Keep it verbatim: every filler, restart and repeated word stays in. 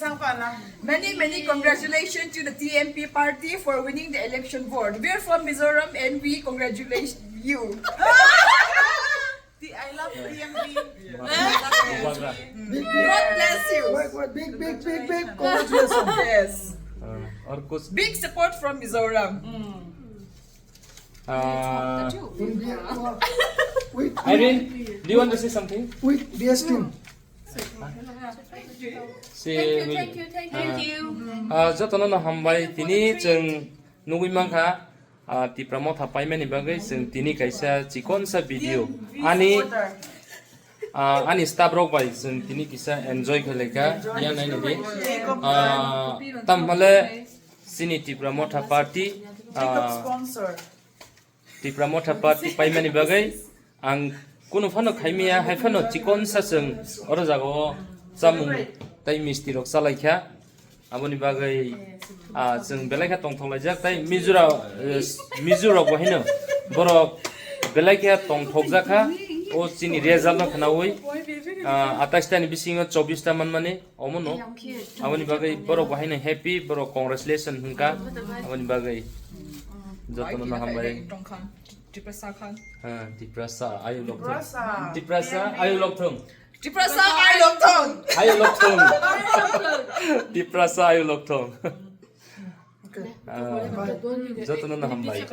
Many, many congratulations to the T M P party for winning the election vote. We're from Mizoram and we congratulate you. I love T M P. Bubagra. Big, big, God bless you. Wait, wait, big, big, big, big. Congratulations. Yes. Uh, और कुछ Big support from Mizoram. uh, In the, uh, with, Irene, do you want to say something? with B S team. Say thank you, thank you, thank you. Uh, jotono no hambai tini chwng nugui mankha uh, Tipra Motha paimani bagwi chwng tini kaisa chikonsa video ani uh, ani staff rok bai chwng tini kisa enjoy khlaikha ya naini di uh, tamhale chini Tipra Motha party uh, Sponsor. Tipra Motha party paimani bagwi ang kunu phano khaimiya hai phano chikonsa chwng oro jagao chamung tai misti rok chalaikha aboni bagwi ah, chwng belai khe tongthok laijak tai Mizoram eh, Mizoram bo haino borok belai khe tongthok jakha o chini result no khnaui ah, atais ta ni bisingo chobbish ta manmani omo no aboni bagwi borok bo haino happy borok congratulation hwnka aboni bagwi jotono no hambai Tiprasa khan. ha Tiprasa ayu lok thung Tiprasa. Tiprasa ayu lok thung Tiprasa I love thong. Ayu lok thung Tiprasa ayu lok thung Okay. Ah, jotono no hambai